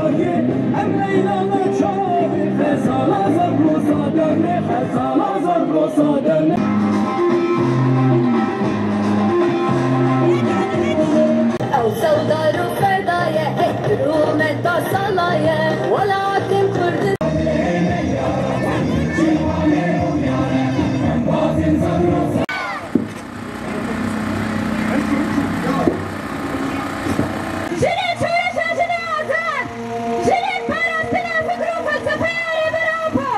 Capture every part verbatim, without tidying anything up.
Em Leyla naçar, xezala zergosa deme, xezala zergosa deme. Ew sewdar û ferda ye, rûmeta sala ye, welatên Kurdistan. Jinên şoreşa jinê azad, jinên parastina fikr û felsefeya Rêber Apo.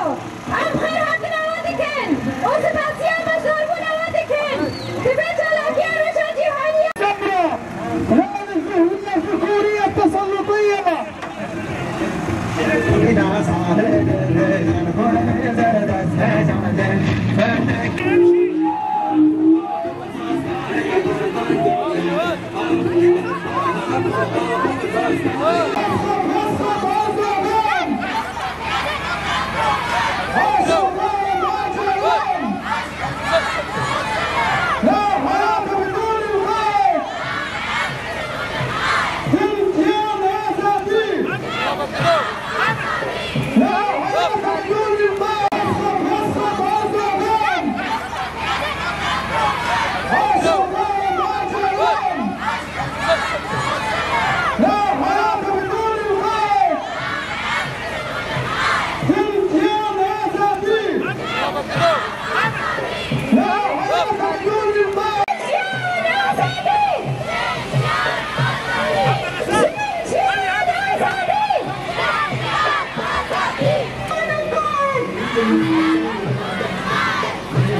Em xêrhatina we dikin û spasiya beşdarbûna we dikin di vê çalakiya roja cîhanî ya. Wan zihniye zikûriye teselutî ye.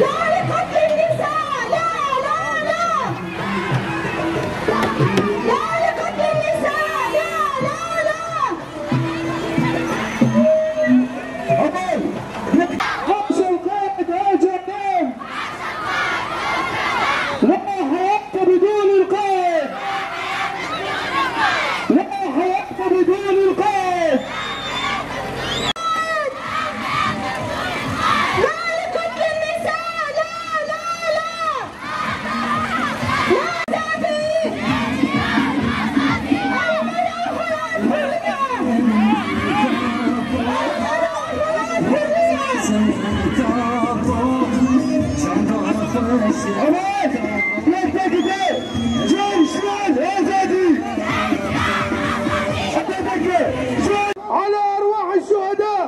لا لقتل النساء، لا، لا، لا. لا لقتل النساء، لا، لا، لا. عمر، عاش القائد آل جنان. لا حياة بدون القائد. لا حياة بدون القائد. لا لقتل النساء، لا، لا، لا. على أرواح الشهداء.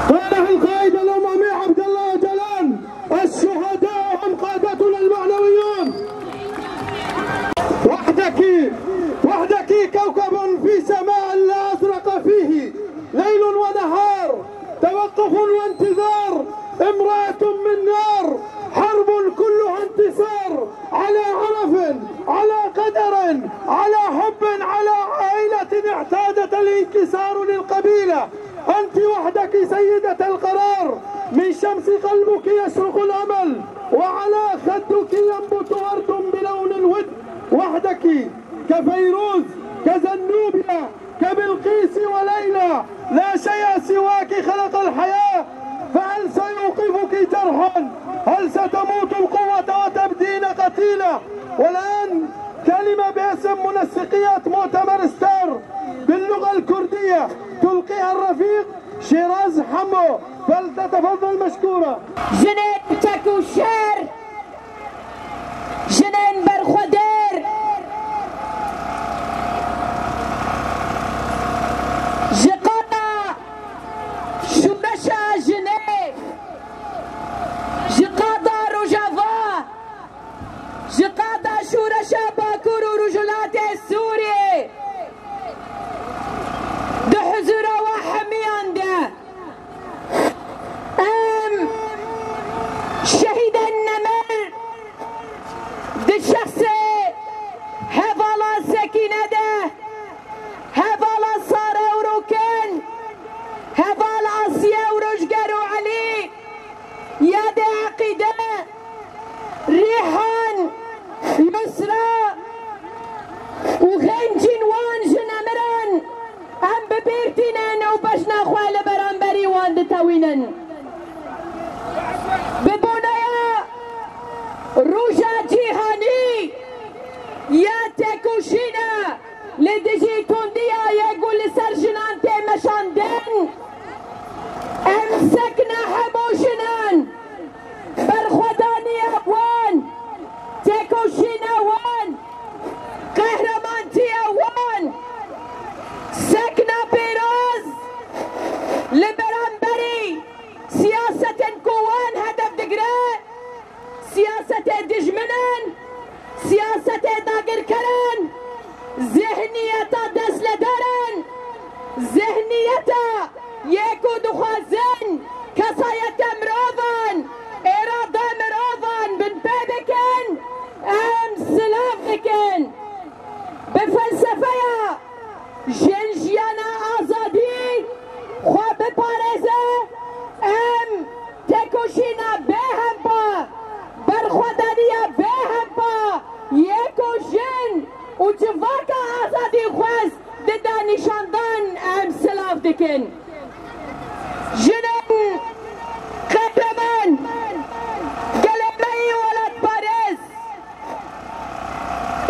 قاله القائد الأممي عبد الله أوجالان: الشهداء هم قادتنا المعنويون. وحدك، وحدك كوكب في سماء لا أزرق فيه ليل ونهار، توقف وانتظار، امرأة من نار، حرب كلها انتصار، على عرف، على قدر، على حب، على عائلة اعتادت الانكسار للقبيلة. أنت وحدك سيدة القرار، من شمس قلبك يشرق الأمل، وعلى خدك ينبت ورد بلون الود. وحدك كفيروز، كزنوبيا، كبلقيس وليلى، لا شيء سواك خلق الحياة، فهل سيوقفك جرح؟ هل ستموت القوة وتبدين قتيلة؟ والآن كلمة باسم منسقية مؤتمر ستار باللغة الكردية تلقيها الرفيق شيراز حمو، فلتتفضل مشكورة. Jinên çek û şer, jinên berxwedêr, ji qada şûreşa jinê, ji qada Rojava, ji qada şûreşa Bakur û Rojhilatê Sûriyê, di huzûra we hemiyan de, em şehîdên nemir di Bi boneya Roja Cîhanî ya Têkoşîna li dijî tundiya yê ku li ser jinan tê meşandin, em sekna hemû jinan, berxwedaniya wan, têkoşîna wan, qehremantiya wan, sekna pîroz li beramberî siyasetên ku wan hedef digire, siyasetê dijminan, siyasetê dagirkeran, zihniyeta destledaran, zihniyeta yê ku dixwazin kesayeta mirovan, îrada mirovan binpê bikin, em silav dikin. Bi felsefeya jin jiyana azadî xwe biparêze, em têkoşîna bêhempa, berxwedaniya bêhempa yê ku jin û civaka azadîxwez dide nîşandan, em silav dikin. Jinên qehreman, gelê me yî welatparêz,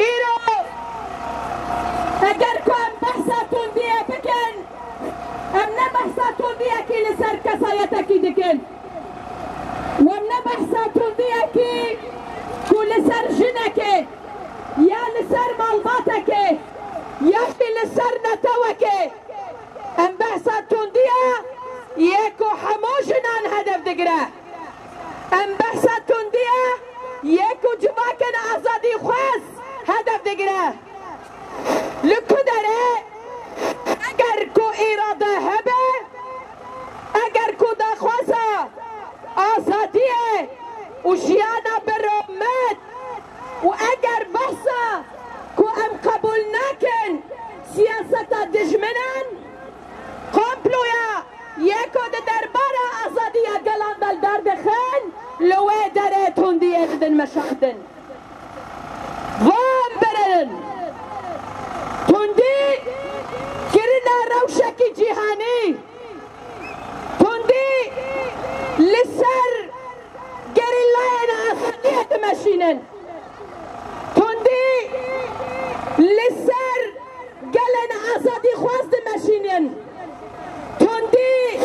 îro eger ku em behsa tundiyê bikin, em ne behsa tundiyekî li ser kesayetekî dikin. Em ne behsa tundiyekî ku li ser jinekê, ya li ser malbatekê, ya jî li ser netewekê. Em behsa tundiya yê ku hemû jinan hedef digire. Em behsa tundiya yê ku civakên azadîxwez hedef digire. Li ku derê, eger ku îrade hebe, eger ku daxwaza azadiyê û jiyana bi rûmet û eger behsa ku em qebûl nakin siyaseta dijminan, komploya yê ku di derbara azadiya gelan de li dar dixin, li wê derê tundiyê didin meşandin. Van birin. Tundî kirine rewşekî cîhanî. Tundî li ser gerîlayên azadiyê dimeşînin. Tundî li ser gelên azadîxwaz dimeşînin. Tundî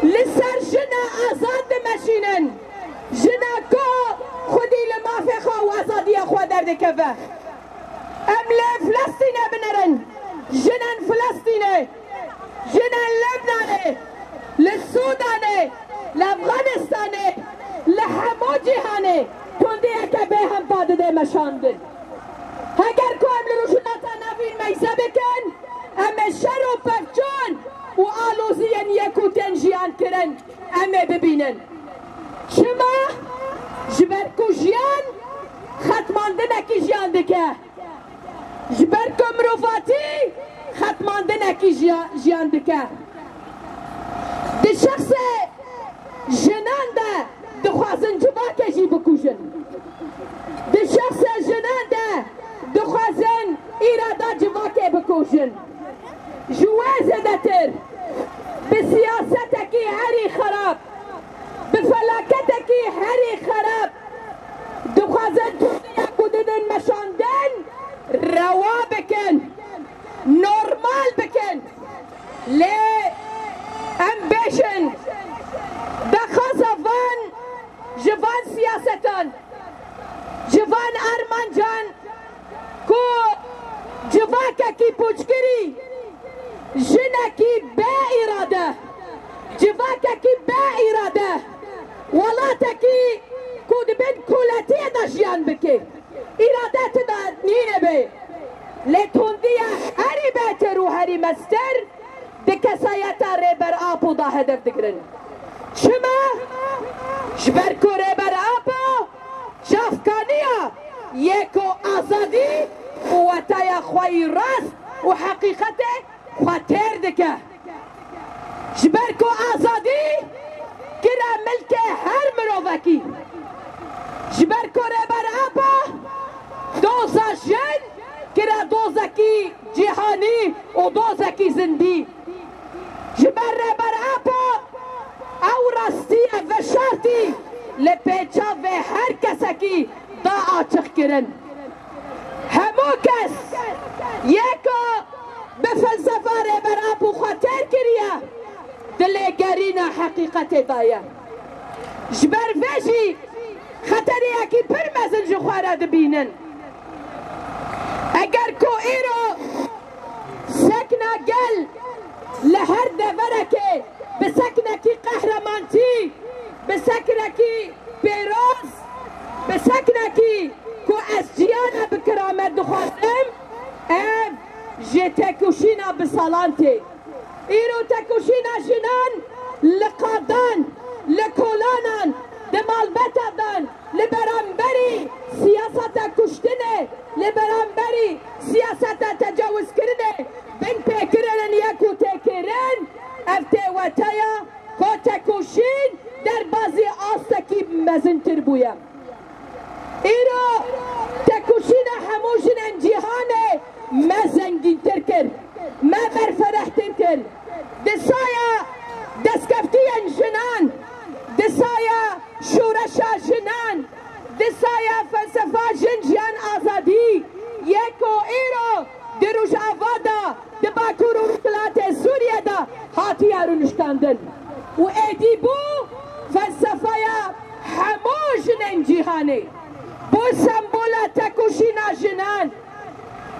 li ser jina azad dimeşînin. Jina ku xwedî li mafê xwe û azadiya xwe derdikeve. Em li Filistînê binerin. Jinên Filistînê, jinên Lebnanê, li Sûdanê, li Efxanistanê, li hemû cîhanê tundiyeke bêhempa dide meşandin. Heger ku em li Rojhilata Navîn meyze bikin, em ê şer û pevçûn û aloziyên yê ku tên jiyan kirin, em ê bibînin. Çima? Ji ber ku jiyan xetmandinekî jiyan dike. Ji ber ku mirovatî xetmandinekî jiya-, jiyan dike. Di şexsê jinan de dixwazin civakê jî bikujin. Di şexsê jinan de dixwazin îrada civakê bikujin. Ji wê zêdetir, bi siyasetekî herî xerab, bi felaketekî herî xerab, dixwazin tundiya ku didin meşandin, rewa bikin, normal bikin. Lê em bêjin, daxwaza van ji van siyasetan, ji van armancan ku civakekî pûçkirî, jinekî bê îrade, civakekî bê îrade, welatekî ku di bin koletiyê de jiyan bike, îrade tida nîne be. Lê tundiya herî bêtir û herî mestir di kesayeta Rêber Apo de hedef digirin. Çima? Ji ber ku Rêber Apo çavkaniya yê ku azadî û wetaya xwe yî rast û heqîqetê xwe têr dike. Ji ber ku azadî kire milkê her mirovekî. Ji ber ku Rêber Apo doza jin kire dozekî cîhanî û dozekî zindî. Ji ber Rêber Apo ew rastiye veşartî li pêça vê her kesekî da açiqkirin. Hemû kes yê ku bi felsefa Rêber Apo xwe têr kiriye, di lêgerîna heqîqetê de ye. Ji ber vê jî xeteriyekî pir mezin ji xwe re dibînin. Eger ku îro sekna gel li her deverekê bi seknekî qehremantî, bi seknekî pêroz, bi seknekî ku ez jiyana bi keramet dixwazim, ev ji têkoşîna bi salan tê. Îro têkoşîna jinan li qadan, li kolanan, di malbata dan, li beramberî siyaseta kuştinê, li beramberî siyaseta tecawizkirinê, binpêkirinên yê ku tê kirin, ev tê weteya ku têkoşîn derbazî astekî mezintir bûye. Îro têkoşîna hemû jinên cîhanê me zengîntir kir, me berferehtir kir. Di saya destkeftiyên jinan, di saya şoreşa jinan, di saya felsefa jin jiyan azadî yê ku îro di Rojava de, di Bakur û Rojhilatê Sûriyê de hatiye rûniştandin. Û êdî bû felsefeya hemû jinên cîhanê. Bû sembola têkoşîna jinan.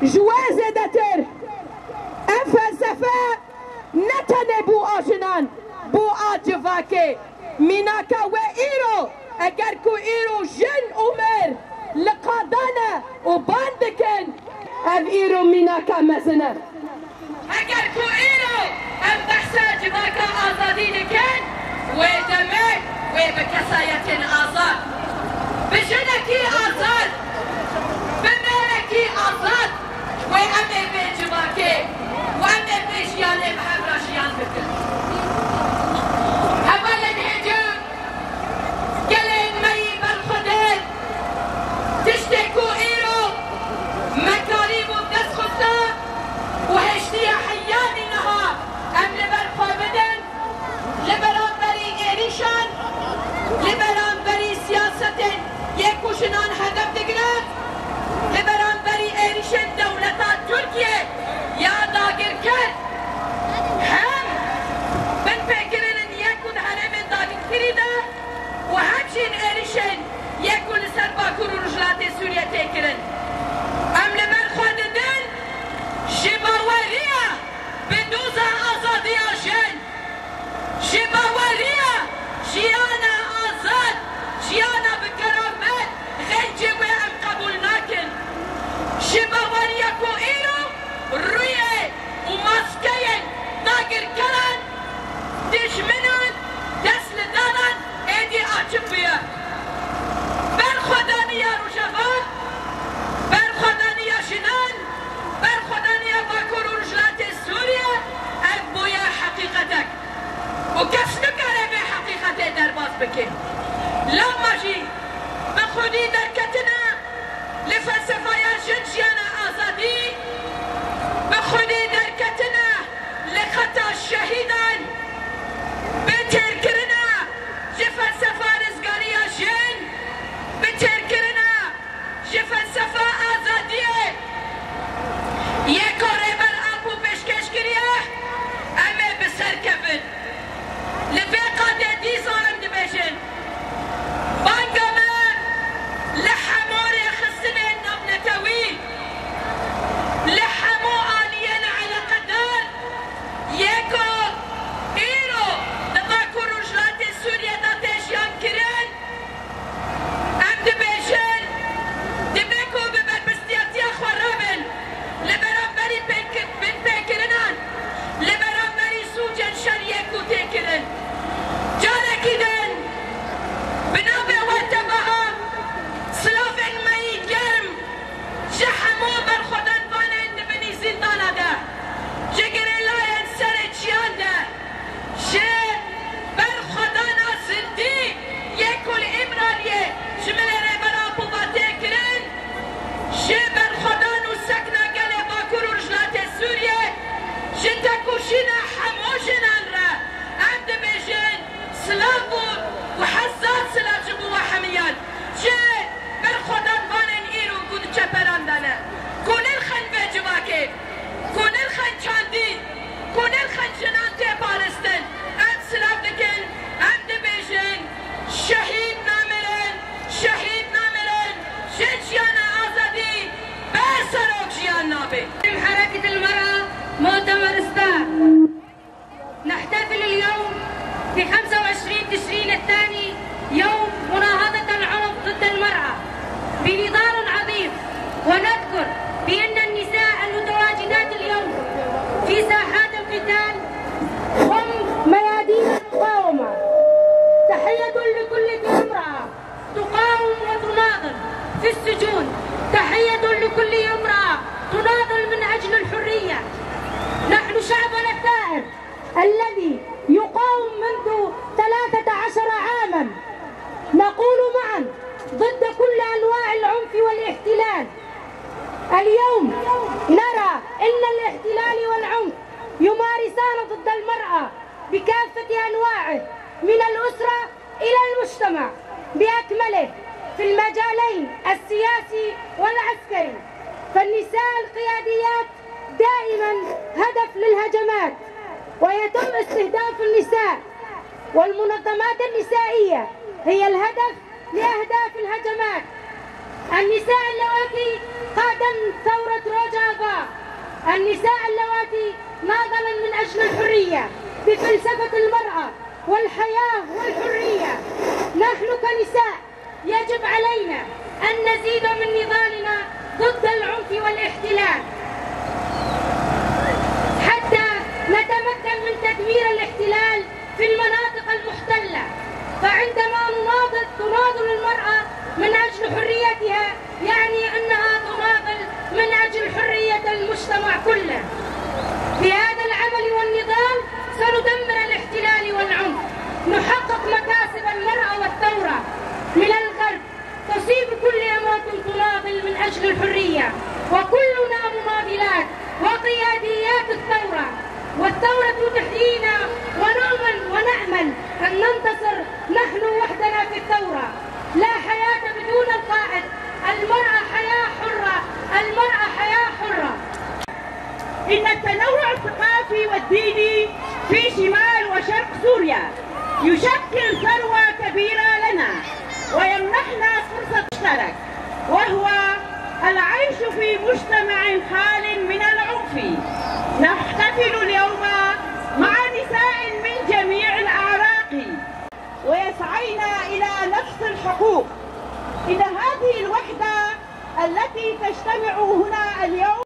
Ji wê zêdetir ev felsefe ne tenê bû a jinan, bû a civakê. Mînaka we îro, eger ku îro jin û mêr li qadan e û bang dikin, ev îro mînaka mezin e. Eger ku îro em behsa civaka azadî dikin, wê demek wê bi kesayetên azad, bi jinekî azad, bi mêrekî azad, wê em ê vê civakê û em ê vê jiyanê bi hev re jiyan bikin. Hevalên hêja, gelên me yî berxwedêr, tiştê ku îro me karîbû dest xiste û hiştiye heyanî niha em li ber xwe bidin, li beramberî êrîşan, li beramberî siyasetên yê ku jinan hedef digire, li beramberî êrîşên dewleta Tirkiyê ya dagirker, hem binpêkirinên yê ku di herêmên dagirkirî de û hem jî êrîşên yê ku li ser Bakur û Rojhilatê Sûriyê tê kirin. Em li ber xwe didin ji baweriya bi doza azadiya jin, ji baweriya jiyana azad, jiyana bi keramet, xencê wê em qebûl nakin. Ji baweriya ku îro rûyê û maskeyên dagirkeran, dijminan, dest li danan êdî açik bûye. Berxwedaniya Rojava, berxwedaniya jinan, berxwedaniya Bakur û Rojhilatê Sûriye, ev bûye heqîqetek. Û kes nikare vê heqîqetê derbas bike. Lewma jî bi xwedî derketine li felsefeya jin jiyana azadî, bi xwedî derketine li xeta şehîdan, bi têrkirine ji felsefa rizgariya jin, bi têrkirine ji felsefa azadiyê yê ku Rêber Apo pêşkêş kiriye, em ê bi ser kevin. Li vê qadê dîsa em dibêjin, banga me li hemû rêxistinên navnetewî, li hemû aliyên eleqedar, yê ku في السجون. تحية لكل امرأة تناضل من أجل الحرية. نحن شعبنا الثائر الذي يقاوم منذ ثلاثة عشر عاما. نقول معا ضد كل أنواع العنف والاحتلال. اليوم نرى أن الاحتلال والعنف يمارسان ضد المرأة بكافة أنواعه، من الأسرة إلى المجتمع بأكمله، في المجالين السياسي والعسكري. فالنساء القياديات دائما هدف للهجمات، ويتم استهداف النساء، والمنظمات النسائية هي الهدف لأهداف الهجمات. النساء اللواتي قادمن ثورة روجافا، النساء اللواتي ناضلن من أجل الحرية بفلسفة المرأة والحياة والحرية. نحن كنساء يجب علينا أن نزيد من نضالنا ضد العنف والاحتلال، حتى نتمكن من تدمير الاحتلال في المناطق المحتلة. فعندما نناضل، تناضل المرأة من أجل حريتها، يعني أنها تناضل من أجل حرية المجتمع كله. بهذا العمل والنضال سندمر الاحتلال والعنف، نحقق مكاسب المرأة والثورة من الغرب، تصيب كل امرأة تناضل من أجل الحرية، وكلنا مناضلات وقياديات الثورة، والثورة تحيينا، ونؤمن ونأمل أن ننتصر نحن وحدنا في الثورة. لا حياة بدون القائد. المرأة حياة حرة. المرأة حياة حرة. إن التنوع الثقافي والديني في شمال وشرق سوريا يشكل ثروة كبيرة لنا، ويمنحنا فرصة مشترك، وهو العيش في مجتمع خال من العنف. نحتفل اليوم